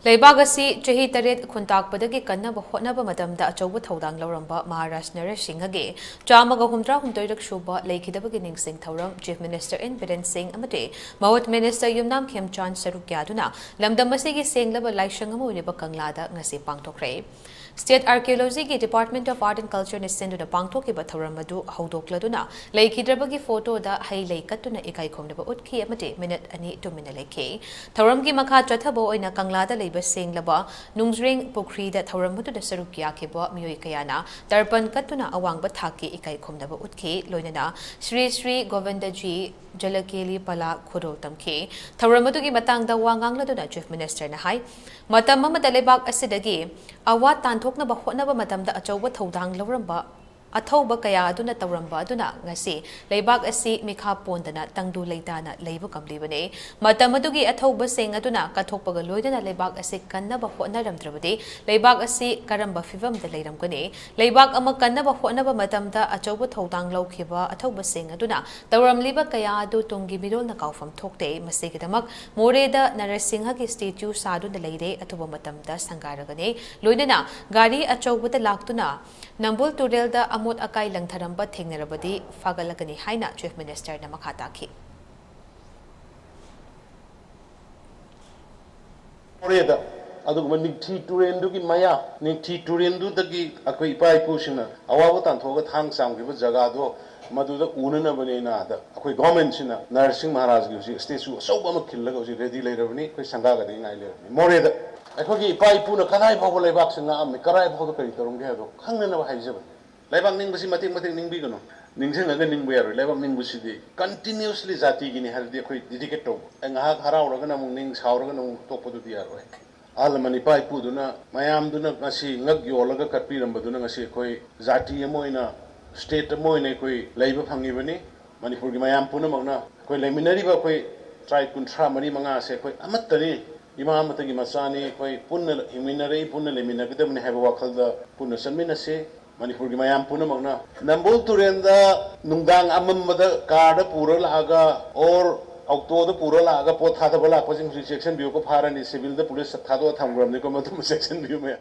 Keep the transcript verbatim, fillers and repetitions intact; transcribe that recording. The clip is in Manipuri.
ꯂꯩꯕꯥꯛ ꯑꯁꯤ ꯆꯍꯤ ꯇꯔꯦꯠ ꯈꯨꯟꯇꯥꯛꯄꯗꯒꯤ ꯀꯟꯅꯕ ꯍꯣꯠꯅꯕ ꯃꯇꯝꯗ ꯑꯆꯧꯕ ꯊꯧꯗꯥꯡ ꯂꯧꯔꯝꯕ ꯃꯍꯥꯔꯥꯖ ꯅꯔꯁꯤꯡꯍꯒꯤ ꯆꯥꯝꯃꯒ ꯍꯨꯝꯗ꯭ꯔꯥ ꯍꯨꯝꯗꯣꯏꯔꯛ ꯁꯨꯕ ꯂꯩꯈꯤꯗꯕꯒꯤ ꯅꯤꯡꯁꯤꯡ ꯊꯧꯔꯝ Chief Minister N Biren Singh ꯑꯃꯗꯤ ꯃꯍꯨꯠ Minister ꯌꯨꯝꯅꯥꯝ ꯈꯦꯝꯆꯥꯟ ꯁꯔꯨꯛ ꯌꯥꯗꯨꯅ ꯂꯝꯗꯝ ꯑꯁꯤꯒꯤ ꯁꯦꯡꯂꯕ ꯂꯥꯏꯁꯪ ꯑꯃ ꯑꯣꯏꯔꯤꯕ ꯀꯪꯂꯥꯗ ꯉꯁꯤ ꯄꯥꯡꯊꯣꯛꯈ꯭ꯔꯦ꯫ State Archaeology ꯒꯤ Department of Art and Culture ꯅ ꯁꯤꯟꯗꯨꯅ ꯄꯥꯡꯊꯣꯛꯈꯤꯕ ꯊꯧꯔꯝ ꯑꯗꯨ ꯍꯧꯗꯣꯛꯂꯗꯨꯅ ꯂꯩꯈꯤꯗ꯭ꯔꯕꯒꯤ ꯐꯣꯇꯣꯗ ꯍꯩ ꯂꯩ ꯀꯠꯇꯨꯅ ꯏꯀꯥꯏ ꯈꯨꯝꯅꯕ ꯎꯠꯈꯤ ꯑꯃꯗꯤ ꯃꯤꯅꯤꯠ ꯑꯅꯤ ꯇꯨꯃꯤꯟꯅ ꯂꯩꯈꯤ꯫ ꯊꯧꯔꯝꯒꯤ ꯃꯈꯥ ꯆꯠꯊꯕ ꯑꯣꯏꯅ ꯀꯪꯂꯥꯗ ꯂꯩꯕ ꯁꯦꯡꯂꯕ ꯅꯨꯡꯖ꯭ꯔꯦꯡ ꯄꯨꯈ꯭ꯔꯤꯗ ꯊꯧꯔꯝ ꯑꯗꯨꯗ ꯁꯔꯨꯛ ꯌꯥꯈꯤꯕ ꯃꯤꯑꯣꯏ ꯀꯌꯥꯅ ꯇꯔꯄꯟ ꯀꯠꯇꯨꯅ ꯑꯋꯥꯡꯕ ꯊꯥꯛꯀꯤ ꯏꯀꯥꯏ ꯈꯨꯝꯅꯕ ꯎꯠꯈꯤ꯫ ꯂꯣꯏꯅꯅ ꯁ꯭ꯔꯤ ꯁ꯭ꯔꯤ ꯒꯣꯕꯤꯟꯗꯖꯤ ꯖꯂꯀꯦꯂꯤ ꯄꯂꯥ ꯈꯨꯗꯣꯜ ꯇꯝꯈꯤ꯫ ꯊꯧꯔꯝ ꯑꯗꯨꯒꯤ ꯃꯇꯥꯡꯗ ꯋꯥ ꯉꯥꯡꯂꯗꯨꯅ Chief Minister ꯅ ꯍꯥꯏ, ꯃꯇꯝ ꯑꯃꯗ ꯂꯩꯕꯥꯛ ꯑꯁꯤꯗꯒꯤ ꯑꯋꯥ ꯇꯥꯟꯊꯣꯛꯅꯕ ꯍꯣꯠꯅꯕ ꯃꯇꯝꯗ ꯑꯆꯧꯕ ꯊꯧꯗꯥꯡ ꯂꯧꯔꯝꯕ ꯑꯊꯧꯕ ꯀꯌꯥ ꯑꯗꯨꯅ ꯇꯧꯔꯝꯕ ꯑꯗꯨꯅ ꯉꯁꯤ ꯂꯩꯕꯥꯛ ꯑꯁꯤ ꯃꯤꯈꯥ ꯄꯣꯟꯗꯅ ꯇꯪꯗꯨ ꯂꯩꯇꯥꯅ ꯂꯩꯕ ꯉꯝꯂꯤꯕꯅꯤ꯫ ꯃꯇꯝ ꯑꯗꯨꯒꯤ ꯑꯊꯧꯕꯁꯤꯡ ꯑꯗꯨꯅ ꯀꯠꯊꯣꯛꯄꯒ ꯂꯣꯏꯅꯅ ꯂꯩꯕꯥꯛ ꯑꯁꯤ ꯀꯟꯅꯕ ꯍꯣꯠꯅꯔꯝꯗ꯭ꯔꯕꯗꯤ ꯂꯩꯕꯥꯛ ꯑꯁꯤ ꯀꯔꯝꯕ ꯐꯤꯚꯝꯗ ꯂꯩꯔꯝꯒꯅꯤ? ꯂꯩꯕꯥꯛ ꯑꯃ ꯀꯟꯅꯕ ꯍꯣꯠꯅꯕ ꯃꯇꯝꯗ ꯑꯆꯧꯕ ꯊꯧꯗꯥꯡ ꯂꯧꯈꯤꯕ ꯑꯊꯧꯕꯁꯤꯡ ꯑꯗꯨꯅ ꯇꯧꯔꯝꯂꯤꯕ ꯀꯌꯥ ꯑꯗꯨ ꯇꯨꯡꯒꯤ ꯃꯤꯔꯣꯜꯅ ꯀꯥꯎꯐꯝ ꯊꯣꯛꯇꯦ꯫ ꯃꯁꯤꯒꯤꯗꯃꯛ ꯃꯣꯔꯦꯗ ꯅꯔꯁꯤꯡꯍꯒꯤ statue ꯁꯥꯗꯨꯅ ꯂꯩꯔꯦ꯫ ꯑꯊꯨꯕ ꯃꯇꯝꯗ ꯁꯪꯒꯥꯔꯒꯅꯤ꯫ ꯂꯣꯏꯅꯅ ꯒꯥꯔꯤ ꯑꯆꯧꯕꯗ ꯂꯥꯛꯇꯨꯅ ꯅꯝꯕꯨꯜ ꯇꯨꯔꯦꯜꯗ ꯑꯃꯣꯠ ꯑꯀꯥꯏ ꯂꯪꯊꯔꯝꯕ ꯊꯦꯡꯅꯔꯕꯗꯤ ꯐꯥꯒꯠꯂꯒꯅꯤ ꯍꯥꯏꯅ Chief Minister ꯅ ꯃꯈꯥ ꯇꯥꯈꯤ꯫ ꯃꯣꯔꯦꯗ ꯑꯗꯨꯒꯨꯝꯕ ꯅꯤꯡꯊꯤ ꯇꯨꯔꯦꯜꯗꯨꯒꯤ ꯃꯌꯥ, ꯅꯤꯡꯊꯤ ꯇꯨꯔꯦꯜꯗꯨꯗꯒꯤ ꯑꯩꯈꯣꯏ ꯏꯄꯥ ꯏꯄꯨꯁꯤꯡꯅ ꯑꯋꯥꯕ ꯇꯥꯟꯊꯣꯛꯑꯒ ꯊꯥꯡ ꯆꯥꯝꯈꯤꯕ ꯖꯒꯥꯗꯣ, ꯃꯗꯨꯗ ꯎꯅꯅꯕꯅꯦꯅ ꯑꯗ ꯑꯩꯈꯣꯏ government ꯁꯤꯅ ꯅꯔꯁꯤꯡ ꯃꯍꯥꯔꯥꯖꯒꯤ ꯍꯧꯖꯤꯛ statue ꯑꯆꯧꯕ ꯑꯃ ꯈꯤꯜꯂꯒ ꯍꯧꯖꯤꯛ ready ꯂꯩꯔꯕꯅꯤ꯫ ꯑꯩꯈꯣꯏ ꯁꯪꯒꯥꯒꯗꯤ ꯉꯥꯏ ꯂꯩꯔꯕꯅꯤ꯫ ꯃꯣꯔꯦꯗ ꯑꯩꯈꯣꯏꯒꯤ ꯏꯄꯥ ꯏꯄꯨꯅ ꯀꯗꯥꯏ ꯐꯥꯎꯕ ꯂꯩꯕꯥꯛꯁꯦ ꯉꯥꯛꯑꯝꯃꯤ, ꯀꯗꯥꯏ ꯐꯥꯎꯗ ꯀꯔꯤ ꯇꯧꯔꯝꯒꯦ ꯍꯥꯏꯕꯗꯣ ꯈꯪꯅꯅꯕ ꯍꯥꯏꯖꯕꯅꯤ꯫ ꯂꯩꯕꯥꯛ ꯅꯤꯡꯕꯁꯤ ꯃꯇꯦꯛ ꯃꯇꯦꯛ ꯅꯤꯡꯕꯤꯒꯅꯨ, ꯅꯤꯡꯁꯤꯡꯉꯒ ꯅꯤꯡꯕ ꯌꯥꯔꯣꯏ꯫ ꯂꯩꯕꯥꯛ ꯅꯤꯡꯕꯁꯤꯗꯤ continuously ꯖꯥꯇꯤꯒꯤꯅꯤ ꯍꯥꯏꯔꯗꯤ ꯑꯩꯈꯣꯏ dedicate ꯇꯧꯕ꯫ ꯑꯩ ꯉꯥꯏꯍꯥꯛ ꯍꯔꯥꯎꯔꯒꯅ ꯑꯃꯨꯛ ꯅꯤꯡ, ꯁꯥꯎꯔꯒꯅ ꯑꯃꯨꯛ ꯇꯣꯛꯄꯗꯨꯗꯤ ꯌꯥꯔꯣꯏ꯫ ꯑꯍꯜ ꯂꯃꯟ ꯏꯄꯥ ꯏꯄꯨꯗꯨꯅ, ꯃꯌꯥꯝꯗꯨꯅ ꯉꯁꯤ ꯉꯛ ꯌꯣꯜꯂꯒ ꯀꯠꯄꯤꯔꯝꯕꯗꯨꯅ ꯉꯁꯤ ꯑꯩꯈꯣꯏ ꯖꯥꯇꯤ ꯑꯃ ꯑꯣꯏꯅ, state ꯑꯃ ꯑꯣꯏꯅ ꯑꯩꯈꯣꯏ ꯂꯩꯕ ꯐꯪꯉꯤꯕꯅꯤ꯫ ꯃꯅꯤꯄꯨꯔꯒꯤ ꯃꯌꯥꯝ ꯄꯨꯝꯅꯃꯛꯅ ꯑꯩꯈꯣꯏ ꯂꯩꯃꯤꯟꯅꯔꯤꯕ ꯑꯩꯈꯣꯏ tribe ꯀꯨꯟꯊ꯭ꯔꯥ ꯃꯔꯤ ꯃꯉꯥꯁꯦ ꯑꯩꯈꯣꯏ ꯑꯃꯠꯇꯅꯤ, ꯏꯃꯥ ꯑꯃꯠꯇꯒꯤ ꯃꯆꯥꯅꯤ, ꯑꯩꯈꯣꯏ ꯄꯨꯟꯅ ꯍꯤꯡꯃꯤꯟꯅꯔꯛꯏ, ꯄꯨꯟꯅ ꯂꯩꯃꯤꯟꯅꯒꯗꯕꯅꯤ ꯍꯥꯏꯕ ꯋꯥꯈꯜꯗ ꯄꯨꯟꯅ ꯆꯠꯃꯤꯟꯅꯁꯤ꯫ ꯃꯅꯤꯄꯨꯔꯒꯤ ꯃꯌꯥꯝ ꯄꯨꯝꯅꯃꯛꯅ ꯅꯝꯕꯨꯜ ꯇꯨꯔꯦꯜꯗ ꯅꯨꯡꯗꯥꯡ ꯑꯃꯝꯕꯗ car ꯗ ꯄꯨꯔ ꯂꯥꯛꯑꯒ, or ꯑꯣꯛꯇꯣꯗ ꯄꯨꯔ ꯂꯥꯛꯑꯒ ꯄꯣꯠ ꯊꯥꯗꯕ ꯂꯥꯛꯄꯁꯤꯡ ꯍꯧꯖꯤꯛ ꯆꯦꯛꯁꯤꯟꯕꯤꯌꯨꯀꯣ, ꯐꯥꯔꯅꯤ꯫ ꯁꯤꯚꯤꯜꯗ ꯄꯨꯂꯤꯁ ꯊꯥꯗꯣꯛꯑ ꯊꯝꯈ꯭ꯔꯕꯅꯤꯀꯣ, ꯃꯗꯨꯃ ꯆꯦꯛꯁꯤꯟꯕꯤꯌꯨ ꯃꯌꯥꯝ꯫